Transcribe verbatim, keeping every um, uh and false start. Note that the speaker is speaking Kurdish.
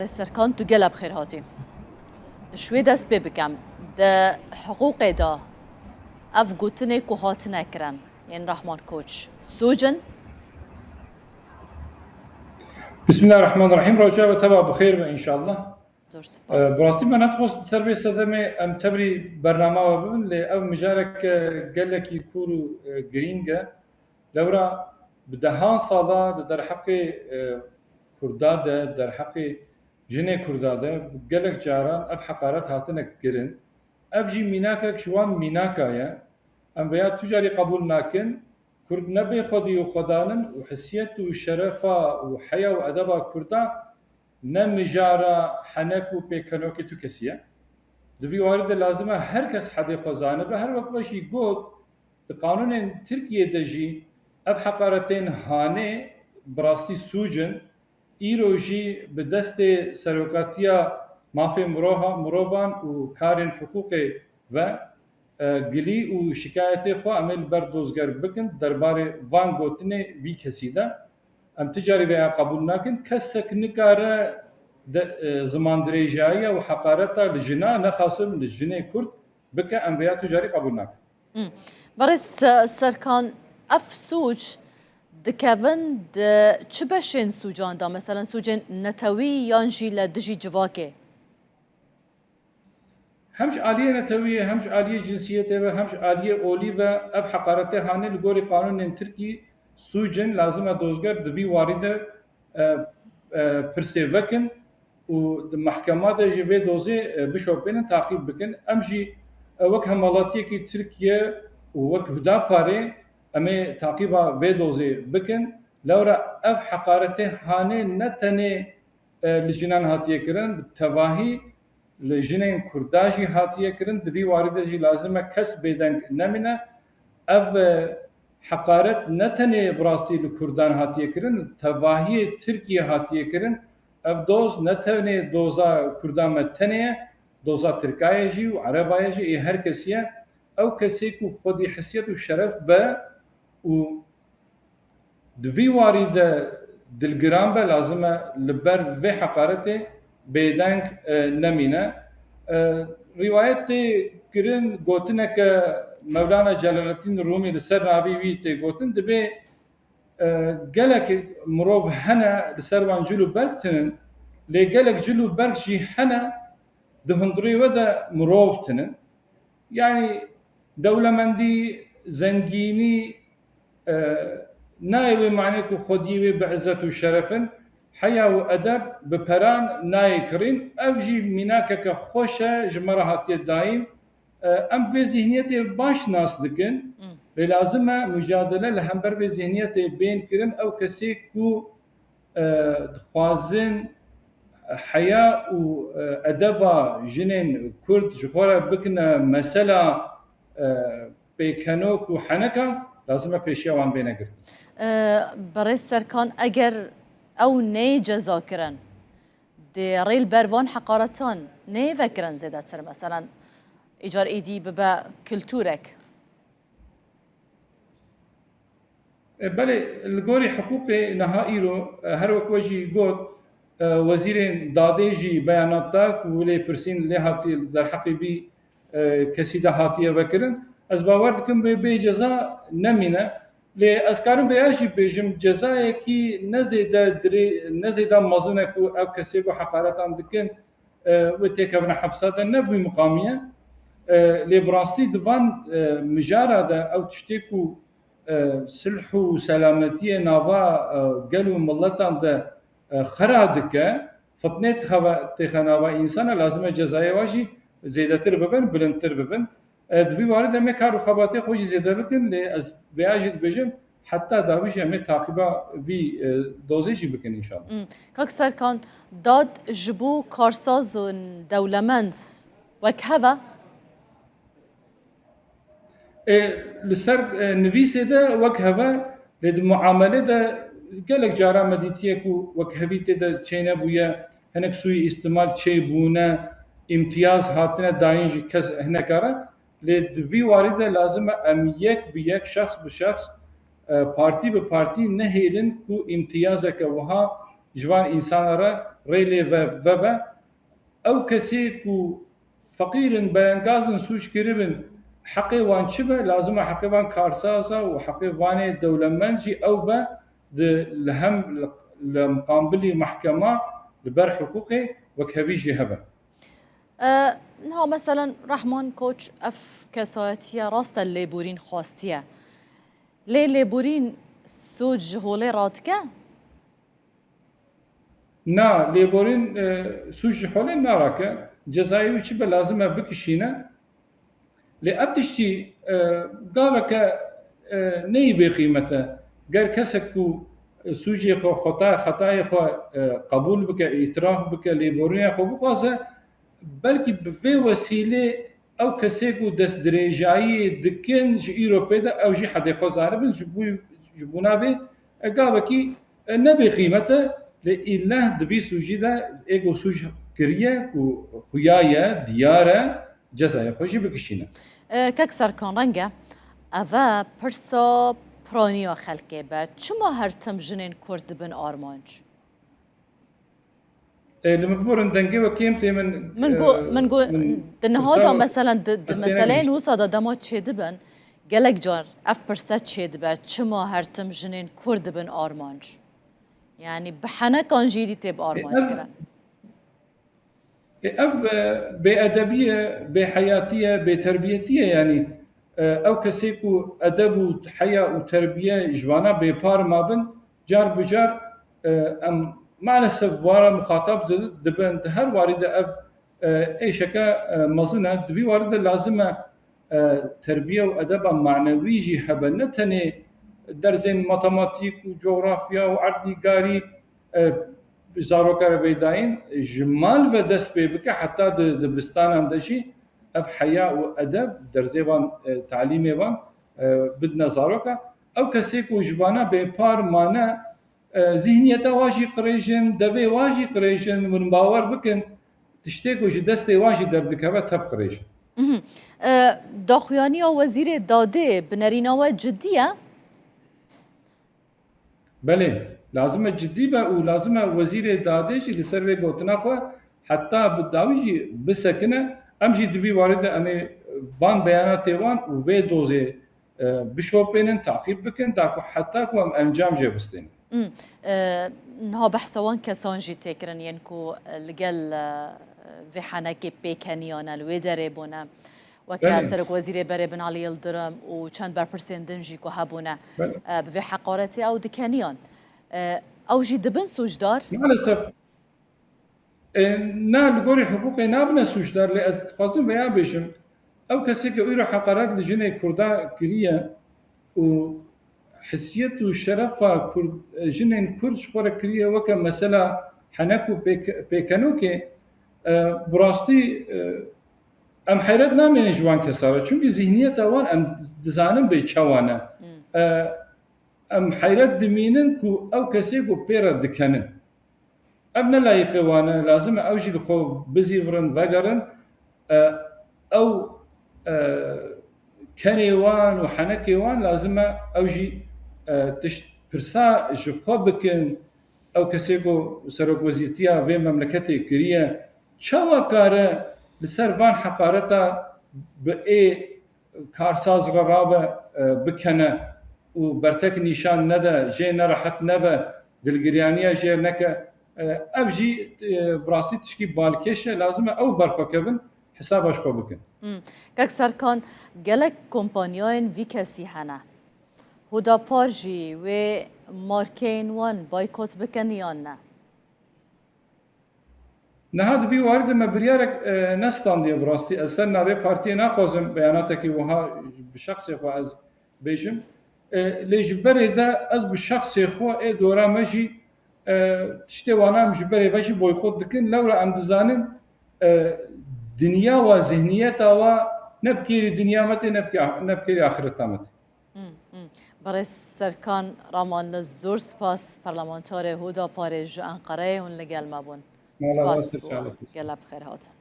Serkan, tu gelek bi xêr hatî. Ji wê dest pê bikem. Di hiqûqê de ev gotinê ku hatine kirin, yên Rahman Koç, sûc in? Bismillahirrahmanirrahim. Roja we teva bi xêr be înşallah. Zor spas. Ee, bi rastî me nedixwest li ser vê sedemê em tevî bernama we bibin, lê ev mijareke gelekî kûr û, e, girîng e. Lewra bi dehan sala di derheqê, e, Kurda de, derheqê jinê Kurda de gelek caran ev heqaret hatine kirin. Ev jî mînakek ji wan mînaka ye. Em vêya tu carî qebûl nakin. Kurd ne bê xwedî û xwedanin û hesiyet û şerefa û heya û edeba Kurda ne mijara henek û pêkenokê tu kesî ye. Di vî warî de lazim e her kes hedê xwe zanibe. Her wek we jî got, di qanûnên Tirkiyê de jî ev heqaretên hanê bi rastî sûc in. Îro jî bi destê Serokatiya Mafê Miroha-, Mirovan û Karên Hiqûqê ve, e, gilî û şikayetê xwe em ê li ber dozger bikin. Derbarê van gotinê vî kesî de em ti carî vêya qebûl nakin. Kesek nikare de, e, zimandirêjayiya û heqareta li jina, nexasim li jinê Kurd bike, em vêya tu carî qebûl nakin. Hmm. Berêz Se-, Serkan, ev sûc dikevin di çi beşên sûcan de? Meselen, sûcên netewî yan jî li dijî civakê? Hem ji aliyê netewiyê, hem ji aliyê cinsiyetê ve, hem ji aliyê olî ve ev heqarete hanê li gorî qanûnên Tirkî sûc in, lazim e dozger di vî warî de, e, e, pirsê vekin û di mehkema de jî vê dozê, e, bişopênin, taqîb bikin. Em jî, e, wek hemwelatiyekî Tirkiye û wek Hudaparê em ê taqîba vê dozê bikin. Lewra ev heqaretê hanê ne tenê, e, li jinan hatiye kirin, bi tevahî li jinên Kurda jî hatiye kirin. Di vî warî de jî lazim e kes bêdeng nemîne. Ev, e, heqaret ne tenê bi rastî li Kurdan hatiye kirin, li tevahiyê Tirkiyê hatiye kirin. Ev doz ne tenê doza Kurda me tenê ye, doza Tirka ye jî û Ereba ye jî, ê her kesî ye. Ew kesê ku xwedî hesiyet û şeref be û di vî warî de dilgiran be, lazim e li ber vê heqaretê bêdeng, e, nemîne. E, rîwayet tê kirin, gotineke Mewlana Celaleddîn Rûmî li ser navî wî tê gotin, dibê, e, gelek mirov hene li ser wan cil û berg tinin, lê gelek cil û berg jî hene di hundirê we de mirov tinin. Yanî dewlemendî, zengînî, e, nayê wê manê ku xwediyê wê bi izzet û şeref in, heya û edeb bi peran nayê kirîn. Ev jî mînakeke xweş e, ji me re hatiye dayîn. E, em vê zihniyetê baş nas dikin, Hmm. lê lazim e mujadele li hember vê zihniyetê bên kirin. Ew kesê ku, e, dixwazin heya û, e, edeba jinên Kurd ji xwe re bikine mesela, e, pêkenok û heneka, lazim e pêşiya wan bêne girtin. E, Berêz Serkan, eger ew neyê ceza kirin, dê rê li ber van heqaretan neyê vekirin zêdetir, meselen, îcar êdî bibe kulturek? E, belê, li gorî hiqûqê niha îro, e, her wek we jî got, e, wezîrên dadê jî beyanat da ku lê pirsîn lê hatî li derheqê vî, e, kesî de hatiye vekirin. Ez bawer dikim bê, bê ceza nemîne. Lê ez karim vêya jî bêjim, cezayekî ne zêde dirê-, ne zêde mezin e ku ev kesê ku heqaretan dikin, e, wê têkevine hepsa de, ne bi wî miqamî ye. E, lê bi rastî di van, e, mijara de ew tiştê ku, e, silh û selametiyê nava, e, gel û miletan de, e, xera dike, fitnê tixeve-, têxe nava însana, lazim e cezayê wa jî zêdetir bibin, bilindtir bibin. E, di vî warî de me kar û xebatê xwe jî zêde bikin, lê ez vêya jî dibêjim, heta dawî jî em ê taqiba vî, e, dozê jî bikin înşallah. Hmm. Kak Serkan, dad ji bo karsazên dewlemend wek hev e? E, li ser, e, nivîsê de wek hev e, lê di muamelê de gelek cara me dîtiye ku wekhevî tê de çênebûye, hinek sûî îstimal çêbûne, îmtiyaz hatine dayîn ji kes hineka re. Lê di vî warî de lazim e em yek bi yek, şexs bi şexs, e, partî bi partî nehêlin ku îmtiyazeke wiha ji van însana re rê lê ve-, vebe. Ew kesê ku feqîr in, belengaz in, sûc kiribin, heqê wan çi be? Lazim e heqê wan karsaza û heqê vanê dewlemend jî ew be, di, li hem li, li muqambilî mehkema li ber hiqûqê wekhevî jî hebe. E, niha meselen Rehman Koç ev kesayetiye rast e lêborîn xwestiye. Lê lêborîn sûc ji holê radike? Na, lêborîn, e, sûc ji holê narake. Cezayê wî çi be lazim e bikişîne. Lê ev tiştî, e, gaveke, e, neyî bêqîmet e. Ger kesek ku, e, sûcê xwe, xeta-, xetayê xwe, e, qebûl bike, îtiraf bike, lêborînê xwe bixwaze, belkî bi vê wesîlê ew kesê ku destdirêjayî dikin ji îro pê de ew jî hedê xwe zanibin, ji bo, ji bona vê, e, gavekî, e, ne bêqîmet e, lê îlle di vî sûcî de ê ku sûc kiriye ku xuya ye, diyar e, cezayê xwe jî bikişîne. E, kek Serkan, reng e ev e pirsa piraniya xelkê be. Çima her tim jinên Kurd dibin armanc? E, li min biborin, dengê we kêm tê min, Min got, e, min got, min di niha de pirsa, meselen di, di ez têne meseleyên gihîştim. Wisa de dema çêdibin, gelek car ev pirse çêdibe, çima her tim jinên Kurd dibin armanc? Yanî bi henekan jî êdî tê bi E, armanc ev, kirin. e, ev, e, bêedebî ye, bêheyatî ye, bêterbiyetî ye, yanî, e, ew kesê ku edeb û heya û terbiye ji vana bêpar mabin, car bi car, e, em maalesef wara muxatab di-, dibin. Di her warî de ev, e, êşeke, e, mezin e. Di vî warî de lazim e, e, terbiye û edeba manewî jî hebe. Ne tenê dersên matematîk û cografya û erdnîgarî, e, bi zaroka re bê dayîn, ji mal ve dest pê bike, heta di dibistanan de jî ev heya û edeb dersê van, e, talîmê van, e, bidine zaroka. Ew kesê ku ji vana bêpar mane, e, zihniyeta wan jî qirêj in, devê wan jî qirêj in, hûn bawer bikin, tiştê ku ji destê wan jî derdikeve tev qirêj in. Mhm. E, daxuyaniya Wezîrê Dadê bi nerîna we cidî ye? Belê, lazim e cidî be û lazim e Wezîrê Dadê jî li ser vê gotina xwe heta bi dawî jî bisekine. Em jî di vî warî de em ê van beyanatê wan û vê dozê, e, bişopênin, taqîb bikin, da ku heta ku em encam jê bistînin. Hmm. E, niha behsa wan kesan jî tê kirin, yên ku, e, li gel, e, vê henekê pêkeniyan e, li wê derê bûne. Weke Belê. Serokwezîrê berê Binalî Yildirim û çend berpirsên din jî ku hebûne, Belê. e, bi vê heqaretê ew dikeniyan. E, ew jî dibin sûcdar? Maalesef. E, na, li gorî hiqûqê nabine sûcdar, lê ez dixwazim veya bêjim, ew kesê ku îro heqaret li jinê Kurda kiriye û hesiyet û şerefa Kurd, jinên Kurd ji xwe re kiriye weke mesela henek û pêk-, pêkenokê, e, bi rastî, e, em heyret namînin ji wan kesa re. Çimkî zihniyeta wan em dizanin bê çawa ne. Hmm. E, em heyret dimînin ku ew kesê ku pê re dikenin. Ev ne layîqê wan e, lazim e ew jî li xwe bizîvirin, vegerin. E, ew, e, kenê wan û henekê wan lazim e ew jî, e, tişt pirsa ji xwe bikin, ew kesê ku serokwezîrtiya vê memleketê kiriye, çawa kare li ser van heqareta bi ê karsaz re rabe, e, bikene û bertek nîşan nede, jê nerehet nebe, dilgiriyaniya jê neke. E, ev jî, e, bi rastî tişkî balkêş e, lazim e ew berxwe kevin, hesaba ji xwe bikin. Hmm. Kek Serkan, gelek kompanyayên vî kesî hene. Hudapar jî wê markeyên wan baykot bikin yan ne? Niha di vî warî de me biryarek, e, nestandiye bi rastî. Ez ser navê partiyê naxwazim beyanatekî wiha bi şexsê xwe ez bêjim. E, lê ji berê de ez bi şexsê xwe ê dora me jî, e, tiştê wana em ji berê ve jî boykot dikin. Lewra em dizanin, e, dinya wa, zihniyeta wa ne bi kêrî dinya me tê, ne bi kê-, ne bi kêrî axireta me tê. Hmm, hmm. Birêz Serkan Ramanli, zor spas, parlamentarê Hudaparê ji Enqereyê hûn li gel me bûn. Mala Spas we, û sirçe, spas. Gelek bi xêr hatin.